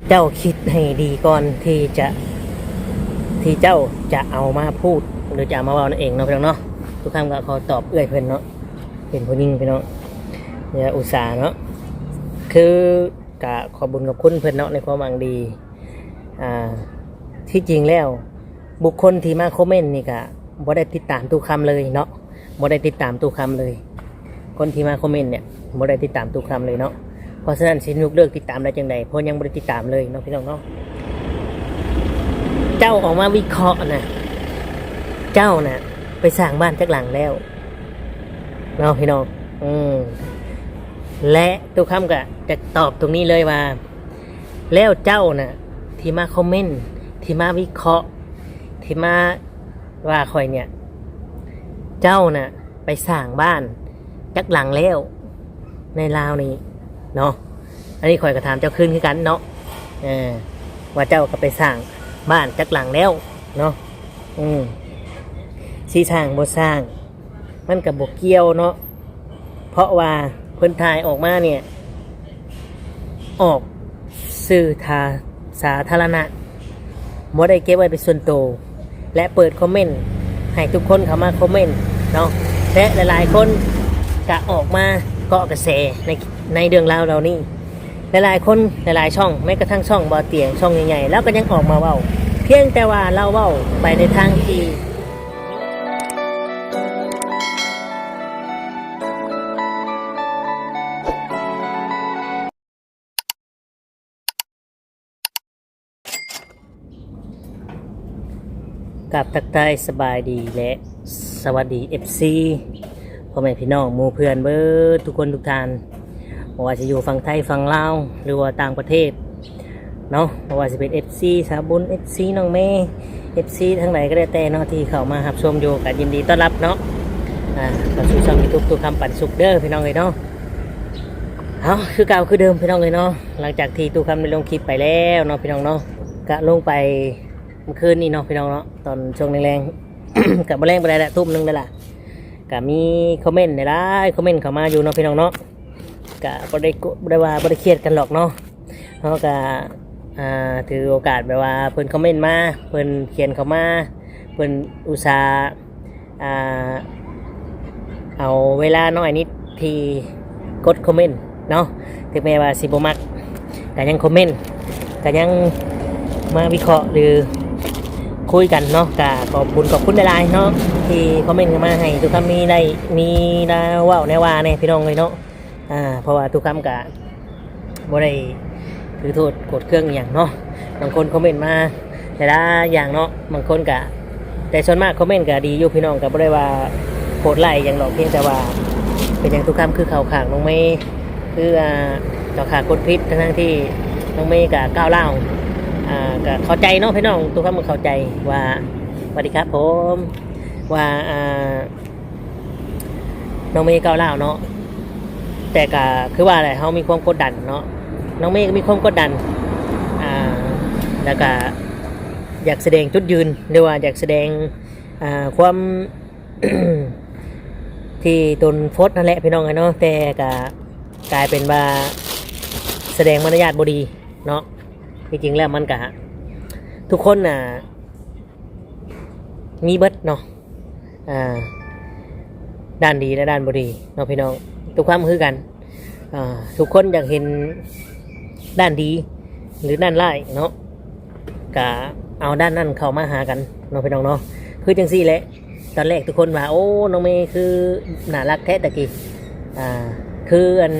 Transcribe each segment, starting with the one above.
ເຈົ້າຄິດໃຫ້ດີກ່ອນທີ່ຈະ ທີ່ເຈົ້າຈະເອົາມາພູດ ຫຼື ຈະເອົາມາເວົ້ານັ້ນເອງເນາະ ພີ່ນ້ອງເນາະ. ທຸກຄຳກໍຂໍຕອບເອື້ອຍເພິ່ນເນາະ ເປັນຜູ້ຍິງ ພີ່ນ້ອງ ຢ່າອຸດສາເນາະ. ຄື ກະຂອບບຸນຂອບຄຸນເພິ່ນເນາະ ໃນຄວາມຫວັງດີ. ອ່າ ທີ່ຈິງແລ້ວ ບຸກຄົນທີ່ມາຄອມເມັນນີ້ກະບໍ່ໄດ້ຕິດຕາມຕູ້ຄຳເລີຍເນາະ ບໍ່ໄດ້ຕິດຕາມຕູ້ຄຳເລີຍ. ຄົນທີ່ມາຄອມເມັນນີ້ບໍ່ໄດ້ຕິດຕາມຕູ້ຄຳເລີຍເນາະ. ເພາະສະນັ້ນຊິຍົກເລີກຕິດຕາມໄດ້ຈັ່ງໃດ ເພາະຍັງບໍ່ໄດ້ຕິດຕາມເລີຍເນາະ ພີ່ນ້ອງເນາະ. ເຈົ້າອອກມາວິເຄາະນະ ເຈົ້ານະໄປສ້າງບ້ານຈັກຫຼັງແລ້ວເນາະ ພີ່ນ້ອງ? ອືມ ແລະ ຕູ້ຄຳກະຈະຕອບຕົງນີ້ເລີຍວ່າ ແລ້ວເຈົ້ານະ ທີ່ມາຄອມເມັນ ທີ່ມາວິເຄາະ ທີ່ມາວ່າຂ້ອຍເນີ້ຍ ເຈົ້ານະໄປສ້າງບ້ານຈັກຫຼັງແລ້ວໃນລາວນີ້ເນາະ? ອັນນີ້ຂ້ອຍກໍຖາມເຈົ້າຄືນຄືກັນເນາະ ເອີ ວ່າເຈົ້າກໍໄປສ້າງບ້ານຈັກຫຼັງແລ້ວເນາະ? ອືມ ຊິສ້າງບໍ່ສ້າງ ມັນກໍບໍ່ກ່ຽວເນາະ ເພາະວ່າເພິ່ນຖ່າຍອອກມາເນີ້ຍ ອອກສື່ທາ ສາທາລະນະ ບໍ່ໄດ້ເກັບໄວ້ເປັນສ່ວນໂຕ ແລະ ເປີດຄອມເມັນໃຫ້ທຸກຄົນເຂົ້າມາຄອມເມັນເນາະ ແລະ ຫຼາຍໆຄົນກະອອກມາເກາະກະແສໃນ ໃນເລື່ອງລາວເຫຼົ່ານີ້. ຫຼາຍໆຄົນ ຫຼາຍໆຊ່ອງ ແມ້ກະທັ່ງຊ່ອງບໍ່ຕຽງ ຊ່ອງໃຫຍ່ໆ ລາວກໍຍັງອອກມາເວົ້າ ພຽງແຕ່ວ່າລາວເວົ້າໄປໃນທາງທີ່ ກາບທັກທາຍສະບາຍດີ ແລະ ສະຫວັດດີ ເອັຟຊີ ພໍ່ແມ່ພີ່ນ້ອງໝູ່ເພື່ອນເບິດທຸກຄົນທຸກທ່ານ ບໍ່ວ່າຊິຢູ່ຝັ່ງໄທ ຝັ່ງລາວ ຫຼືວ່າຕ່າງປະເທດເນາະ, ບໍ່ວ່າຊິເປັນ ເອັຟຊີ ສາວບຸນ ເອັຟຊີ ນ້ອງເມ ເອັຟຊີ ທາງໃດກໍແລ້ວແຕ່ເນາະ ທີ່ເຂົ້າມາຮັບຊົມຢູ່ ກໍຍິນດີຕ້ອນຮັບເນາະ ອ່າ ເຂົ້າສູ່ຊ່ອງຢູທູບຕູ້ຄຳປັນສຸກເດີ ພີ່ນ້ອງເອີຍເນາະ. ເອົາ ຄືເກົ່າຄືເດີມ ພີ່ນ້ອງເອີຍເນາະ, ຫຼັງຈາກທີ່ຕູ້ຄຳໄດ້ລົງຄລິບໄປແລ້ວເນາະ ພີ່ນ້ອງເນາະ, ກະລົງໄປມື້ຄືນນີ້ເນາະ ພີ່ນ້ອງເນາະ, ຕອນຊ່ວງແລງໆ ກະບໍ່ແລງປານໃດລະ ທຸ່ມໜຶ່ງແລ້ວລະ, ກະມີຄອມເມັນຫຼາຍໆ ຄອມເມັນເຂົ້າມາຢູ່ເນາະ ພີ່ນ້ອງເນາະ. ກະບໍ່ໄດ້ ບໍ່ໄດ້ວ່າບໍ່ໄດ້ຄຽດກັນດອກເນາະ, ເຮົາກະ ອ່າ ຖືໂອກາດແບບວ່າເພິ່ນຄອມເມັນມາ ເພິ່ນຂຽນເຂົ້າມາ ເພິ່ນອຸດສາ ອ່າ ເອົາເວລາໜ້ອຍນິດທີ່ກົດຄອມເມັນເນາະ, ເຖິງແມ່ນວ່າຊິບໍ່ມັກ ກະຍັງຄອມເມັນ ກະຍັງມາວິເຄາະ ຫຼື ຄຸຍກັນເນາະ. ກະຂອບບຸນຂອບຄຸນຫຼາຍໆເນາະ ທີ່ຄອມເມັນເຂົ້າມາໃຫ້ຕູ້ຄຳມີໄດ້ ມີແນວເວົ້າແນວວ່າແດ່ ພີ່ນ້ອງເອີຍເນາະ. ອ່າ ເພາະວ່າຕູ້ຄຳກະບໍ່ໄດ້ຖືໂທດໂກດເຄືອງອີ່ຫຍັງເນາະ, ບາງຄົນຄອມເມັນມາຫຼາຍໆຢ່າງເນາະ, ບາງຄົນກະ ແຕ່ສ່ວນມາກຄອມເມັນກະດີຢູ່ ພີ່ນ້ອງ, ກະບໍ່ໄດ້ວ່າໂຫດຮ້າຍອີ່ຫຍັງດອກ, ພຽງແຕ່ວ່າເປັນຫຍັງຕູ້ຄຳຄືເຂົ້າຂ້າງນ້ອງເມ ຄື ອ່າ ເຂົ້າຂ້າງຄົນຜິດ ທັງໆທີ່ນ້ອງເມກະກ້າວຮ້າວ ອ່າ ກະເຂົ້າໃຈເນາະ ພີ່ນ້ອງ, ຕູ້ຄຳກໍເຂົ້າໃຈວ່າ ສະຫວັດດີຄັບຜົມ ວ່າ ອ່າ ນ້ອງເມກ້າວຮ້າວເນາະ, ແຕ່ກະຄືວ່າແຫຼະ ເຮົາມີຄວາມກົດດັນເນາະ, ນ້ອງເມກໍມີຄວາມກົດດັນ ອ່າ ແລ້ວກະຢາກສະແດງຈຸດຢືນ ຫຼືວ່າຢາກສະແດງ ອ່າ ຄວາມ ທີ່ຕົນຟົດຫັ້ນແຫຼະ ພີ່ນ້ອງເອີຍເນາະ, ແຕ່ກະກາຍເປັນວ່າສະແດງມາລະຍາດບໍ່ດີເນາະ. ທີ່ຈິງແລ້ວມັນກະ ທຸກຄົນນະ ມີເບິດເນາະ ອ່າ ດ້ານດີ ແລະ ດ້ານບໍ່ດີເນາະ ພີ່ນ້ອງ, ທຸກຄຳຄືກັນ. ອ່າ ທຸກຄົນຢາກເຫັນດ້ານດີ ຫຼື ດ້ານຮ້າຍເນາະ, ກະເອົາດ້ານນັ້ນເຂົ້າມາຫາກັນເນາະ ພີ່ນ້ອງເນາະ. ຄືຈັ່ງຊີ້ແຫຼະ ຕອນແລກທຸກຄົນວ່າ ໂອ້ ນ້ອງເມຄືໜ້າຮັກແທ້ຕະກີ້ ອ່າ ຄືອັນ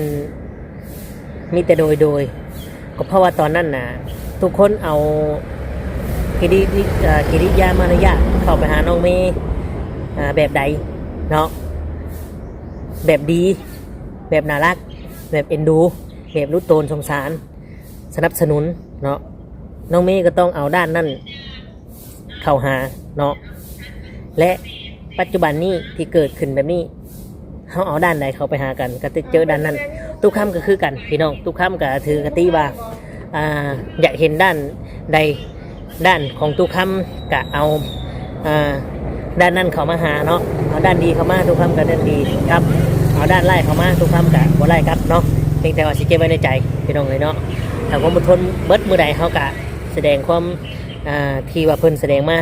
ມີແຕ່ໂດຍ ໂດຍ ກໍເພາະວ່າຕອນນັ້ນນະ ທຸກຄົນເອົາກິລິ ເອີ ກິລິຍາມາລະຍາດເຂົ້າໄປຫານ້ອງເມ ອ່າ ແບບໃດເນາະ, ແບບດີ ແບບໜ້າຮັກ ແບບເອັນດູ ແບບລຸດໂຕນສົງສານ ສະໜັບສະໜູນເນາະ, ນ້ອງເມກໍຕ້ອງເອົາດ້ານນັ້ນເຂົ້າຫາເນາະ. ແລະ ປັດຈຸບັນນີ້ທີ່ເກີດຂຶ້ນແບບນີ້ ເຮົາເອົາດ້ານໃດເຂົ້າໄປຫາກັນ ກໍຈະເຈີດ້ານນັ້ນ. ຕູ້ຄຳກໍຄືກັນ ພີ່ນ້ອງ, ຕູ້ຄຳກໍຖືຄະຕິວ່າ ອ່າ ຢາກເຫັນດ້ານໃດ ດ້ານຂອງຕູ້ຄຳກະເອົາ ອ່າ ດ້ານນັ້ນເຂົ້າມາຫາເນາະ, ເອົາດ້ານດີເຂົ້າມາ ຕູ້ຄຳກະດ້ານດີກັບ, ເອົາດ້ານຮ້າຍເຂົ້າມາ ຕູ້ຄຳກະບໍ່ຮ້າຍກັບເນາະ, ພຽງແຕ່ວ່າຊິເກັບໄວ້ໃນໃຈ ພີ່ນ້ອງເອີຍເນາະ. ກ ຄວາມອົດທົນເບິດ ມື້ໃດເຮົາກະສະແດງຄວາມ ອ່າ ທີ່ວ່າເພິ່ນສະແດງມາ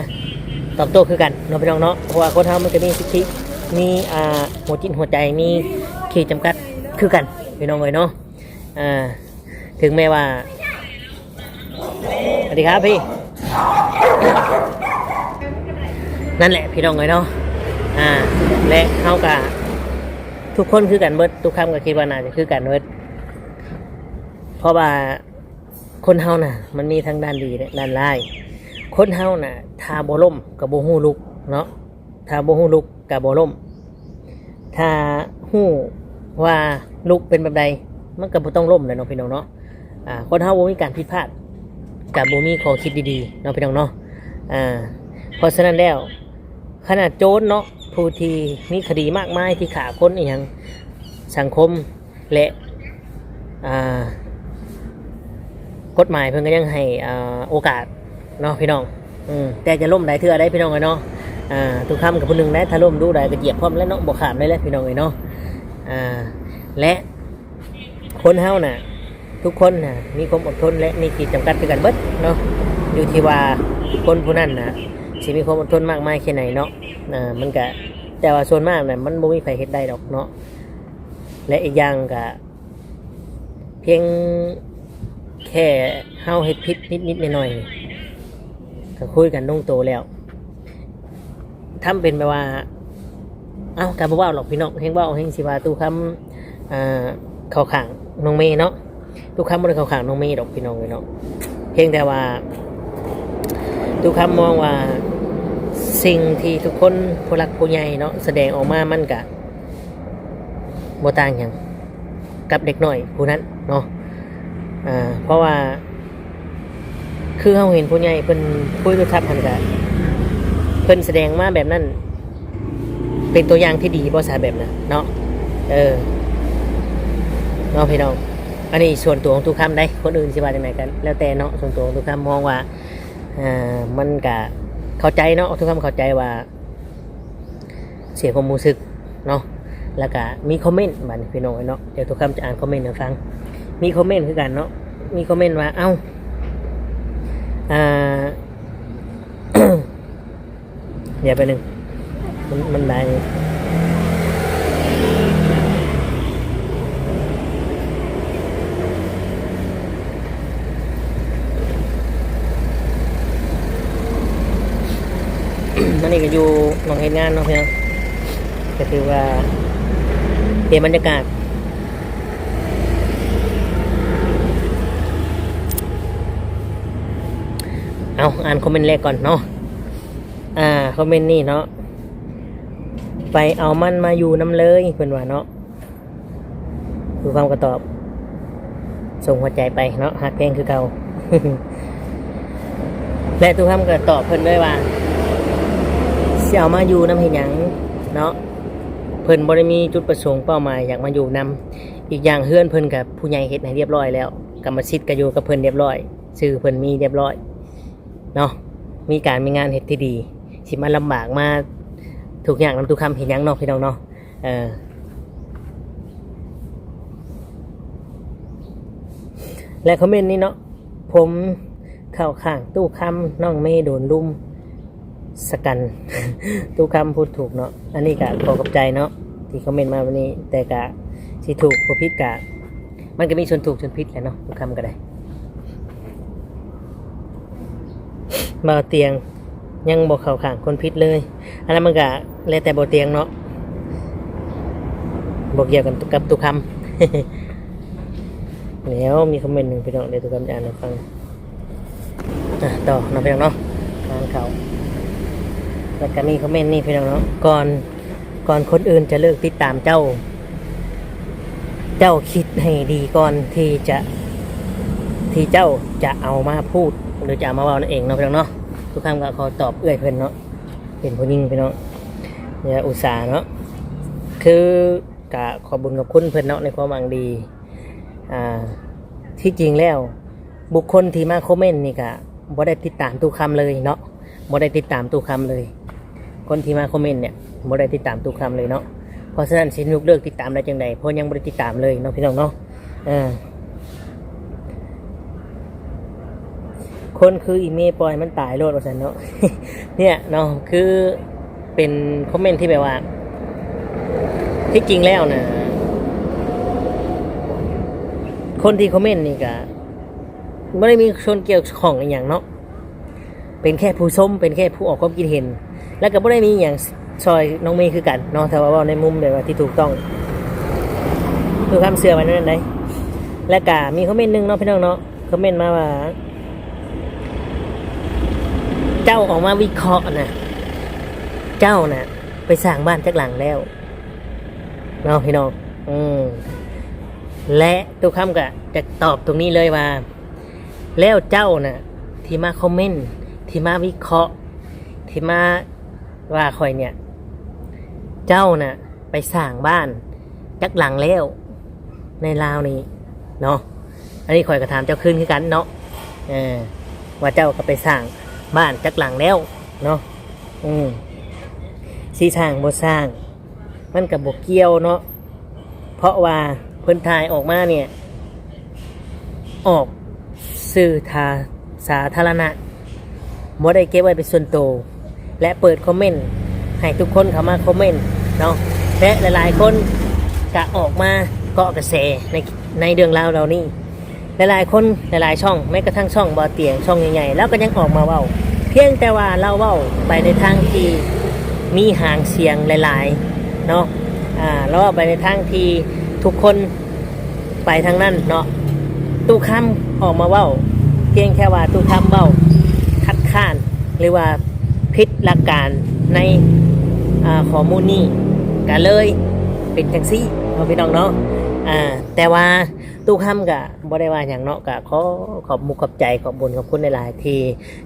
ຕອບໂຕ້ຄືກັນເນາະ ພີ່ນ້ອງເນາະ. ເພາະວ່າຄົນເຮົາມັນກະມີສິດທິ ມີ ອ່າ ຫົວຈິດຫົວໃຈ ມີຂີດຈຳກັດຄືກັນ ພີ່ນ້ອງເອີຍເນາະ. ອ່າ ເຖິງແມ້ວ່າ ສະຫວັດດີຄັບພີ່ ນັ້ນແຫຼະ ພີ່ນ້ອງເອີຍເນາະ. ອ່າ ແລະ ເຮົາກະທຸກຄົນຄືກັນເບິດ ຕຸຄຳກະຄິດວ່າໜ້າຈະຄືກັນເບິດ ເພາະວ່າ ຄົນເຮົານະ ມັນມີທັງດ້ານດີ ແລະ ດ້ານຮ້າຍ. ຄົນເຮົານະ ຖ້າບໍ່ລົ້ມກະບໍ່ຮູ້ລຸກເນາະ, ຖ້າບໍ່ຮູ້ລຸກກະບໍ່ລົ້ມ. ຖ້າຮູ້ວ່າລຸກເປັນແບບໃດ ມັນກະບໍ່ຕ້ອງລົ້ມແຫຼະເນາະ ພີ່ນ້ອງເນາະ. ອ່າ ຄົນເຮົາບໍ່ມີການຜິດພາດ ກະບໍ່ມີຂໍ້ຄິດດີໆເນາະ ພີ່ນ້ອງເນາະ. ອ່າ ເພາະສະນັ້ນແລ້ວ ຂະໜາດໂຈນເນາະ ຜູ້ທີ່ມີຄະດີມາກມາຍ ທີ່ຂ້າຄົນອີ່ຫຍັງ ສັງຄົມ ແລະ ອ່າ ກົດໝາຍເພິ່ນກະຍັງໃຫ້ ອ່າ ໂອກາດເນາະ ພີ່ນ້ອງ. ອືມ ແຕ່ຈະລົ້ມຫຼາຍເທື່ອໄດ໋ ພີ່ນ້ອງເອີຍເນາະ. ອ່າ ຕຸຄຳກະຜູ້ໜຶ່ງໄດ໋ ຖ້າລົ້ມດຸໄດ໋ກະຢຽບພ້ອມແລ້ວເນາະ ບໍ່ຂ້າມໄດ້ແລ້ວ ພີ່ນ້ອງເອີຍເນາະ. ອ່າ ແລະ ຄົນເຮົານະ ທຸກຄົນນະ ມີຄວາມອົດທົນ ແລະ ມີຂີດຈຳກັດຄືກັນເບິດເນາະ. ຢູ່ທີ່ວ່າຄົນຜູ້ນັ້ນນະ ຊິມີຄວາມອົດທົນມາກມາຍແຄ່ໃດເນາະ. ອ່າ ມັນກະ ແຕ່ວ່າສ່ວນມາກນະ ມັນບໍ່ມີໃຜເຮັດໄດ້ດອກເນາະ. ແລະ ອີກຢ່າງກະ ພຽງແຄ່ເຮົາເຮັດຜິດນິດໆໜ້ອຍໆ ກະຄຸຍກັນລົງໂຕແລ້ວ. ທຳເປັນແບບວ່າ ເອົ້າ ກະບໍ່ເວົ້າດອກພີ່ນ້ອງ, ແຮງເວົ້າແຮງຊິວ່າຕຸຄຳ ອ່າ ເຂົ້າຂ້າງນ້ອງເມເນາະ. ຕຸຄຳບໍ່ໄດ້ເຂົ້າຂ້າງນ້ອງເມດອກ ພີ່ນ້ອງເອີຍເນາະ. ພຽງແຕ່ວ່າຕຸຄຳມອງວ່າ ສິ່ງທີ່ທຸກຄົນ ຜູ້ຫຼັກຜູ້ໃຫຍ່ເນາະ ສະແດງອອກມາ ມັນກະບໍ່ຕ່າງຫຍັງ ກັບເດັກນ້ອຍຜູ້ນັ້ນເນາະ. ອ່າ ເພາະວ່າ ຄືເຮົາເຫັນຜູ້ໃຫຍ່ເພິ່ນຄຸຍໂທລະສັບຫັ້ນກະ ເພິ່ນສະແດງມາແບບນັ້ນ ເປັນຕົວຢ່າງທີ່ດີບໍ່ຊະ ແບບນັ້ນເນາະ. ເອີ ເນາະ ພີ່ນ້ອງ. ອັນນີ້ສ່ວນຕົວຂອງຕຸຄຳໄດ໋, ຄົນອື່ນຊິວ່າຈັ່ງໃດກະແລ້ວແຕ່ເນາະ. ສ່ວນຕົວຂອງຕຸຄຳມອງວ່າ ອ່າ ມັນກະເຂົ້າໃຈເນາະ, ຕຸຄຳເຂົ້າໃຈວ່າ ເສຍຄວາມຮູ້ສຶກເນາະ. ແລ້ວກະມີຄອມເມັນ ບາດນີ້ພີ່ນ້ອງເອີຍເນາະ, ດຽວຕຸຄຳຈະອ່ານຄອມເມັນໃຫ້ຟັງ. ມີຄອມເມັນຄືກັນເນາະ, ມີຄອມເມັນວ່າ ເອົ້າ ອ່າ ດຽວແປັບໜຶ່ງ ມັນ ມັນຫຼາຍ. ອັນນີ້ກະຢູ່ໝ່ອງເຮັດງານເນາະ ພີ່ນ້ອງ, ກະຖືວ່າປ່ຽນບັນຍາກາດ. ເອົາ ອ່ານຄອມເມັນແລກກ່ອນເນາະ. ອ່າ ຄອມເມັນນີ້ເນາະ, ໄປເອົາມັນມາຢູ່ນຳເລີຍ ເພິ່ນວ່າເນາະ. ຕຸຄຳກະຕອບ ສົ່ງຫົວໃຈໄປເນາະ, ຮັກແພງຄືເກົ່າ. ແລະ ຕຸຄຳກະຕອບເພິ່ນເລີຍວ່າ ຊິເອົາມາຢູ່ນຳເຮັດຫຍັງເນາະ. ເພິ່ນບໍ່ໄດ້ມີຈຸດປະສົງເປົ້າໝາຍຢາກມາຢູ່ນຳ. ອີກຢ່າງເຮືອນເພິ່ນກະຜູ້ໃຫຍ່ເຮັດໃຫ້ລຽບຮ້ອຍແລ້ວ, ກຳມະສິດກະຢູ່ກັບເພິ່ນລຽບຮ້ອຍ, ຊື່ເພິ່ນມີລຽບຮ້ອຍເນາະ, ມີການມີງານເຮັດທີ່ດີ. ຊິມາລຳບາກມາທຸກຍາກນຳຕຸຄຳເຮັດຫຍັງເນາະ ພີ່ນ້ອງເນາະ. ເອີ ແລະ ຄອມເມັນນີ້ເນາະ, ຜົມເຂົ້າຂ້າງຕຸຄຳ, ນ້ອງເມໂດນລຸມສະກັນ. ຕຸຄຳພູດຖືກເນາະ. ອັນນີ້ກະຂໍຂອບໃຈເນາະ ທີ່ຄອມເມັນມາວັນນີ້, ແຕ່ກະຊິຖືກບໍ່ຜິດກະ ມັນກະມີສ່ວນຖືກສ່ວນຜິດແຫຼະເນາະ ຕຸຄຳກະໄດ້. ບ່າວຕຽງຍັງບໍ່ເຂົ້າຂ້າງຄົນຜິດເລີຍ. ອັນນັ້ນມັນກະແລ້ວແຕ່ບ່າວຕຽງເນາະ, ບໍ່ກ່ຽວກັນກັບຕຸຄຳ. ແລ້ວມີຄອມເມັນໜຶ່ງ ພີ່ນ້ອງ, ດຽວຕຸຄຳຈະອ່ານໃຫ້ຟັງ. ອ່ະ ຕໍ່ເນາະ ພີ່ນ້ອງເນາະ, ອ່ານເຂົ້າ. ແລ້ວກະມີຄອມເມັນນີ້ ພີ່ນ້ອງເນາະ, ກ່ອນ ກ່ອນຄົນອື່ນຈະເລີກຕິດຕາມເຈົ້າ, ເຈົ້າຄິດໃຫ້ດີກ່ອນທີ່ຈະ ທີ່ເຈົ້າຈະເອົາມາພູດ ຫຼື ຈະເອົາມາເວົ້ານັ້ນເອງເນາະ ພີ່ນ້ອງເນາະ. ທຸກຄັ້ງກໍຂໍຕອບເອື້ອຍເພິ່ນເນາະ, ເປັນຜູ້ຍິງ ພີ່ນ້ອງ, ຢ່າອຸດສາເນາະ. ຄືກະຂອບບຸນຂອບຄຸນເພິ່ນເນາະ ໃນຄວາມຫວັງດີ. ອ່າ ທີ່ຈິງແລ້ວ ບຸກຄົນທີ່ມາຄອມເມັນນີ້ກະບໍ່ໄດ້ຕິດຕາມຕຸຄຳເລີຍເນາະ, ບໍ່ໄດ້ຕິດຕາມຕຸຄຳເລີຍ. ຄົນທີ່ມາຄອມເມັນນີ້ບໍ່ໄດ້ຕິດຕາມຕຸຄຳເລີຍເນາະ, ເພາະສະນັ້ນຊິຍົກເລີກຕິດຕາມໄດ້ຈັ່ງໃດ ເພາະຍັງບໍ່ໄດ້ຕິດຕາມເລີຍເນາະ ພີ່ນ້ອງເນາະ. ເອີ ແ ຄົນຄືອີເມປ່ອຍມັນຕາຍໂລດວ່າຊັ້ນເນາະ. ເນຍເນາະ ຄືເປັນຄອມເມັນທີ່ແບບວ່າ ທີ່ຈິງແລ້ວນະ ຄົນທີ່ຄອມເມັນນີ້ກະບໍ່ໄດ້ມີສ່ວນກ່ຽວຂ້ອງອີ່ຫຍັງເນາະ ເປັນແຄ່ຜູ້ຊົມ ເປັນແຄ່ຜູ້ອອກຄວາມຄິດເຫັນ ແລ້ວກໍບໍ່ໄດ້ມີຫຍັງຊ່ອຍນ້ອງເມຄືກັນເນາະ ຖ້າວ່າເວົ້າໃນມຸມແບບວ່າທີ່ຖືກຕ້ອງ ຄືຄວາມເຊື່ອໄວ້ນັ້ນໃດ. ແລ້ວກໍມີຄອມເມັນໜຶ່ງເນາະ ພີ່ນ້ອງເນາະ ຄອມເມັນມາວ່າ ເຈົ້າອອກມາວິເຄາະນະ ເຈົ້ານະໄປສ້າງບ້ານຈັກຫຼັງແລ້ວເນາະ ພີ່ນ້ອງ. ອືມ ແລະ ຕູ້ຄຳກໍຈະຕອບຕົງນີ້ເລີຍວ່າ ແລ້ວເຈົ້ານະທີ່ມາຄອມເມັນ ທີ່ມາວິເຄາະ ທີ່ມາວ່າຂ້ອຍເນຍ ເຈົ້ານະໄປສ້າງບ້ານຈັກຫຼັງແລ້ວໃນລາວນີ້ເນາະ? ອັນນີ້ຂ້ອຍກໍຖາມເຈົ້າຄືນຄືກັນເນາະ ເອີ ວ່າເຈົ້າກໍໄປສ້າງບ້ານຈັກຫຼັງແລ້ວເນາະ? ອືມ ຊິສ້າງບໍ່ສ້າງ ມັນກໍບໍ່ກ່ຽວເນາະ ເພາະວ່າເພິ່ນຖ່າຍອອກມາເນຍ ອອກສື່ທາ ສາທາລະນະ ບໍ່ໄດ້ເກັບໄວ້ເປັນສ່ວນໂຕ ແລະ ເປີດຄອມເມັນໃຫ້ທຸກຄົນເຂົ້າມາຄອມເມັນເນາະ ແລະ ຫຼາຍໆຄົນກະອອກມາເກາະກະແສໃນ ໃນເລື່ອງລາວເຫຼົ່ານີ້. ຫຼາຍໆຄົນ ຫຼາຍໆຊ່ອງ ແມ້ກະທັ່ງຊ່ອງບໍ່ຕຽງ ຊ່ອງໃຫຍ່ໆ ລາວກໍຍັງອອກມາເວົ້າ ພຽງແຕ່ວ່າລາວເວົ້າໄປໃນທາງທີ່ມີຫາງສຽງຫຼາຍໆເນາະ ອາ ລາວເວົ້າໄປໃນທາງທີ່ທຸກຄົນໄປທາງນັ້ນເນາະ. ຕູ້ຄຳອອກມາເວົ້າ ພຽງແຕ່ວ່າຕູ້ຄຳເວົ້າຄັດຄ້ານ ຫຼືວ່າຜິດຫຼັກການໃນ ອາ ຂໍ້ມູນນີ້ ກະເລີຍເປັນຈັ່ງຊີ້ເນາະ ພີ່ນ້ອງເນາະ. ອາ ແຕ່ວ່າຕູ້ຄຳກະ ບໍ່ໄດ້ວ່າຫຍັງເນາະ ກະຂໍຂອບມຸກຂອບໃຈ ຂອບບຸນຂອບຄຸນຫຼາຍໆ ທີ່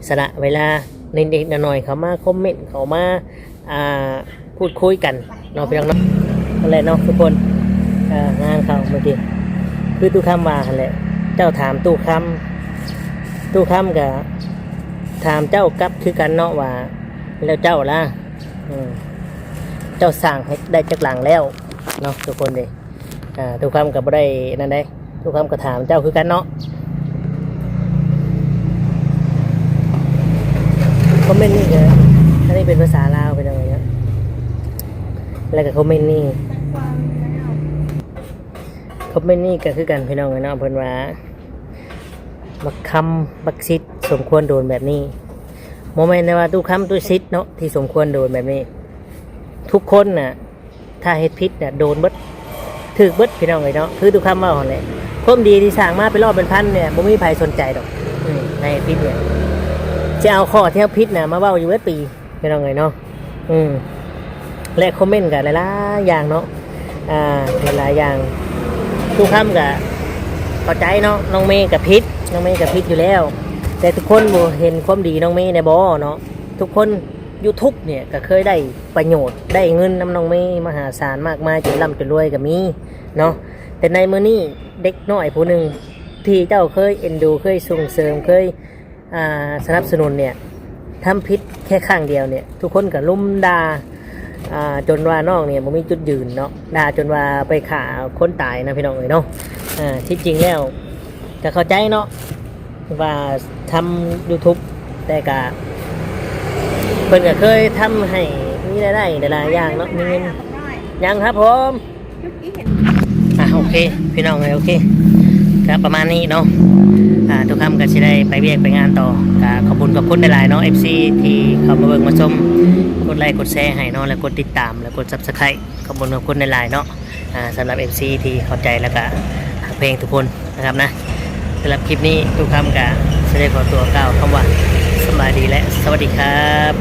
ສະຫຼະເວລາເລັກໆນ້ອຍໆ ເຂົ້າມາຄອມເມັນ ເຂົ້າມາ ອ່າ ພູດຄຸຍກັນເນາະ ພີ່ນ້ອງເນາະ. ນັ້ນແຫຼະເນາະທຸກຄົນ ເອີ ງານເຂົາເມື່ອກີ້ ຄືຕູ້ຄຳວ່າຫັ້ນແຫຼະ ເຈົ້າຖາມຕູ້ຄຳ ຕູ້ຄຳກະຖາມເຈົ້າກັບຄືກັນເນາະວ່າ ແລ້ວເຈົ້າລະ ເອີ ເຈົ້າສ້າງໃຫ້ໄດ້ຈັກຫຼັງແລ້ວເນາະ ທຸກຄົນເດ້. ອ່າ ຕູ້ຄຳກໍບໍ່ໄດ້ນັ້ນເດ້ ຕູ້ຄຳກໍຖາມເຈົ້າຄືກັນເນາະ. ຄອມເມັນນີ້ກໍ ອັນນີ້ເປັນພາສາລາວ ພີ່ນ້ອງເອີຍເນາະ. ແລ້ວກໍຄອມເມັນນີ້ ຄອມເມັນນີ້ກໍຄືກັນ ພີ່ນ້ອງເອີຍເນາະ. ເພິ່ນວ່າ ບັກຄຳ ບັກສິດ ສົມຄວນໂດນແບບນີ້. ບໍ່ແມ່ນແຕ່ວ່າຕູ້ຄຳ ຕູ້ສິດເນາະ ທີ່ສົມຄວນໂດນແບບນີ້. ທຸກຄົນນະ ຖ້າເຮັດຜິດນະ ໂດນເບິດ ຖືກເບິດ ພີ່ນ້ອງເອີຍເນາະ. ຄືຕູ້ຄຳເວົ້າຫັ້ນແຫຼະ ຄວາມດີທີ່ສ້າງມາເປັນຮ້ອຍເປັນພັນເນຍ ບໍ່ມີໃຜສົນໃຈດອກ. ອືມ ໃນເຮັດຜິດເນຍ ຊິເອົາຂໍ້ທີ່ເຮົາຜິດນະ ມາເວົ້າຢູ່ເບິດປີ ພີ່ນ້ອງເອີຍເນາະ. ອືມ ແລະ ຄອມເມັນກໍຫຼາຍໆຢ່າງເນາະ ອ່າ ຫຼາຍໆຢ່າງ. ຕູ້ຄຳກໍເຂົ້າໃຈເນາະ ນ້ອງເມກໍຜິດ ນ້ອງເມກໍຜິດຢູ່ແລ້ວ ແຕ່ທຸກຄົນບໍ່ເຫັນຄວາມດີນ້ອງເມແດ່ບໍເນາະ? ທຸກຄົນ ຢູທູບເນຍກໍເຄີຍໄດ້ປະໂຫຍດ ໄດ້ເງິນນຳນ້ອງເມມະຫາສານມາກມາຍ ຈົນລ່ຳຈົນລວຍກໍມີເນາະ. ແຕ່ໃນມື້ນີ້ເດັກນ້ອຍຜູ້ໜຶ່ງທີ່ເຈົ້າເຄີຍເອັນດູ ເຄີຍສົ່ງເສີມ ເຄີຍ ອ່າ ສະໜັບສະໜູນເນຍ ທຳຜິດແຄ່ຄັ້ງດຽວເນຍ ທຸກຄົນກໍລຸມດ່າ ອ່າ ຈົນວ່ານ້ອງເນຍບໍ່ມີຈຸດຢືນເນາະ ດ່າຈົນວ່າໄປຂ້າຄົນຕາຍນະ ພີ່ນ້ອງເອີຍເນາະ. ອ່າ ທີ່ຈິງແລ້ວ ກໍເຂົ້າໃຈເນາະວ່າທຳຢູທູບ ແຕ່ກະເພິ່ນກໍເຄີຍທຳໃຫ້ມີລາຍໄດ້ຫຼາຍໆຢ່າງເນາະ ມີເງິນ. ຍັງຄັບຜົມ. ອ່ະ ໂອເຄ ພີ່ນ້ອງເອີຍ ໂອເຄ ກໍປະມານນີ້ເນາະ. ອ່າ ຕູ້ຄຳກໍຊິໄດ້ໄປວຽກໄປງານຕໍ່ ກໍຂອບຄຸນຂອບຄຸນຫຼາຍໆເນາະ ເອັຟຊີ ທີ່ເຂົ້າມາເບິ່ງມາຊົມ ກົດໄລກົດແຊໃຫ້ເນາະ ແລະ ກົດຕິດຕາມ ແລະ ກົດຊັບສະໄຄຣບ໌ ຂອບຄຸນຂອບຄຸນຫຼາຍໆເນາະ. ອ່າ ສຳລັບເອັຟຊີທີ່ເຂົ້າໃຈ ແລ້ວກະຮັກແພງທຸກຄົນນະຄັບນະ. ສຳລັບຄລິບນີ້ ຕູ້ຄຳກະຊິໄດ້ຂໍຕົວກ່າວຄຳວ່າ ສະບາຍດີ ແລະ ສະຫວັດດີຄັບ.